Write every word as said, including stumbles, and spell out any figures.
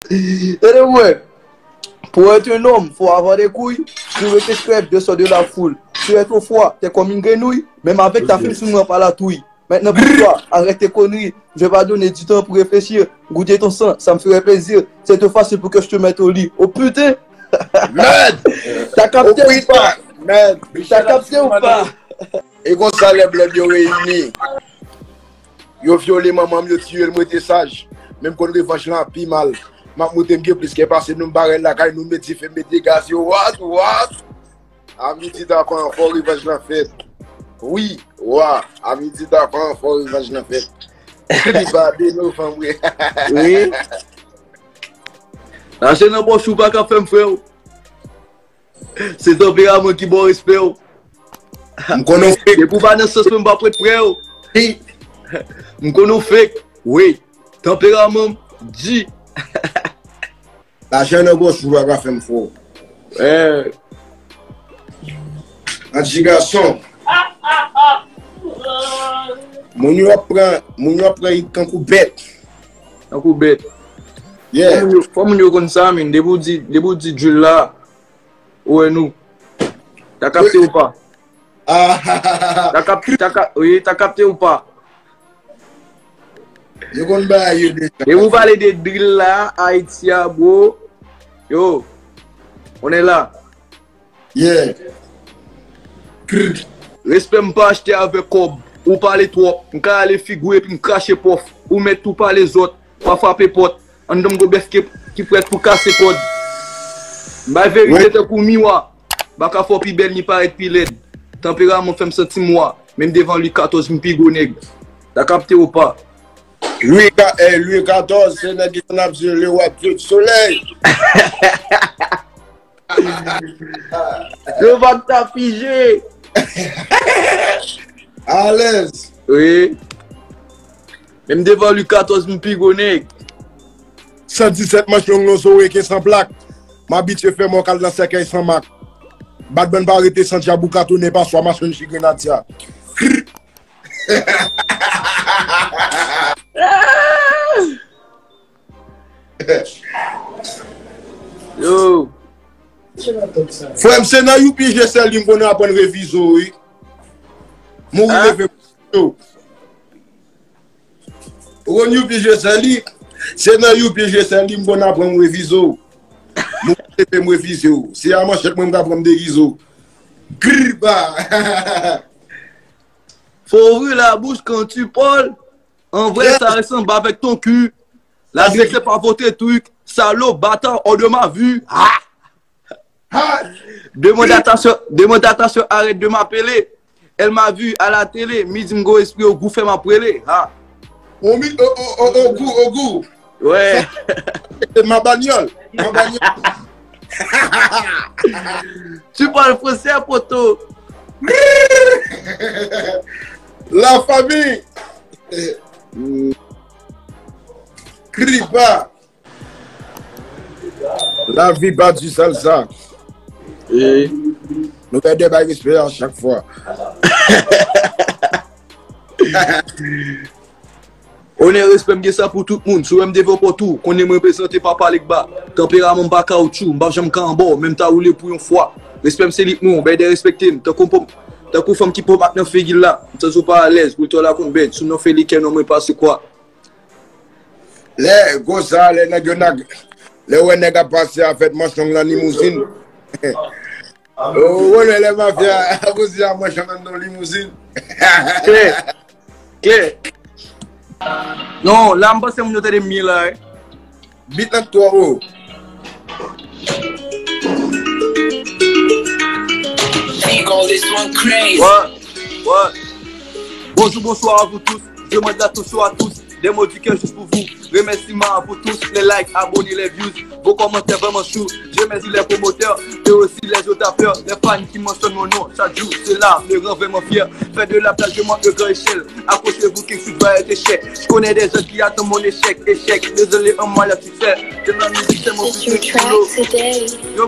Tande mwen. Pour être un homme, faut avoir des couilles. Tu veux te faire descendre de la foule. Tu es trop froid, t'es comme une grenouille. Même avec ta femme, tu ne pas la touille. Maintenant, pour toi, arrête tes conneries. Je vais pas donner du temps pour réfléchir. Goûter ton sang, ça me ferait plaisir. C'est trop facile pour que je te mette au lit. Oh putain! Mèd! T'as capté ou pas? Mèd! T'as capté ou pas? E konsa lè blòd yo reyini. Yo vyole manman m, yo tiye l, mwen te saj. Men m konn revanj lan pi mal. M ap montre m gen plis kè pase nou, m parèt lakay nou, m met dife, m mete gaz, yo, what, what? A midi tapan, fò revanj lan fèt. Wi, wa, a midi tapan, fò revanj lan fèt. Li ba de novanm, wi. Wi. Lache nan bòch ou pa ka fè m, frè. Se tanperaman ki ba w respè w. M konn ou fake. Depi w pa nan sans mwen, m p ap ret prè w. M konn ou fake. Wi. Tanperaman m di. Lajan nan gòch ou pa ka fè m fò. Eh. Anti gason. Moun yo ap pran, moun yo ap pran it kankou bèt. Tankou bèt. Yeah. Fò moun yo, fò moun yo konn sa, men. Depi w di, depi w di Jul la, ou wè nou. Ta kapte ou pa? Ah, Ta kap, ta kap, wi, ta kapte ou pa? Yo konn bagay yo deja. Depi w pale de drill la, Ayiti a, bro. Yo, on est là. Yeah. Krr. Respè m pa achte avèk kòb. Ou pale twòp. M ka ale figi w epi m krache pòf. Ou mèt tou pale zòt. Pa frape pòt. Anndan m gon bèf ki, ki prèt pou kase kòd. M bay verite tankou miwa. Baka fò pi bèl, ni parèt pi lèd. Tanperaman fè m santi m wa. Menm devan Lwi katòz, m pi gwo nèg. Ta kapte ou pa? Lwi ka, eh, Lwi katòz, se nèg ki konn ap di le roi Dieu du soleil. Yo va ta fije. Alèz. Wi. Menm devan Lwi katòz, m pi gwo nèg. San disèt manch long nan zo reken san plak. M abitye fè mò k al nan sèkèy san mak. Batbann pa rete san dyab ou ka tounen pa swa machann ji grenadya. Yo. Frè m, se nan youpi je sèl li m konn aprann revize w, wi. Mouri leve m yo. Ou konn youpi je sèl li? Se nan youpi je sèl li m konn aprann revize w. Mouri leve m revize w. Se a manchèt mwen m ka pran m degize w. Griba! Faut ouvrir la bouche quand tu parles. En vrai, ça ressemble avec ton cul. La vie, c'est pas votre truc. Salaud, bâtard, hors de ma vue. Ah! Demande à ta sœur, demande à ta sœur, arrête de m'appeler. Elle m'a vu à la télé, mi di m gon espri ogou fè m ap rele. Ha. Ogou, ogou. Ouais. Ma bagnole. Ma bagnole. Tu parles français, poto. La famille. Griba. La vie pas du salsa. Nou fè de bay respè a chak fwa. Onè, respè m gen sa pou tout moun. Si w wè m devan pòt ou, konnen mwen reprezante pa pale k ba. Tanperaman m pa kawotchou, m p ap janm ka anba w, menm ta woule pou yon fwa. Respè m se lit mwen, w bèdè respekte m. Tankou pòm, tankou fanm ki pòm ak nan figi l la. M santi w pa alèz, pou l tò la konn bèd. Sou non fè li kè non mwen pase kwa. Lè gwo sa, lè nèg yo nag, lè w wè nèg ap pase a fèt manch long nan limouzin. Ou konnen lè mafya, kounye a manch long nan limouzin. Klè. Klè. Non, la m panse moun yo tande m byen la, wi. Bit lan twò wo. He call this one crazy. What? What? Bonjour, bonsoir à vous tous. Je demande l'attention à tous. Des mots du cœur juste pour vous. Remerciements à vous tous. Les likes, abonnés, les views. Vos commentaires vraiment chauds. Je remercie les promoteurs et aussi les autres tapeurs. Les fans qui mentionnent mon nom chaque jour. C'est là, me rend vraiment fier. Faire de la place, je monte le grand échelle. Accrochez-vous, quelque chose va être échec. Je connais des gens qui attendent mon échec. Échec, désolé, en moi la succès. De la musique, c'est mon It's your futur track boulot. Today. Yo,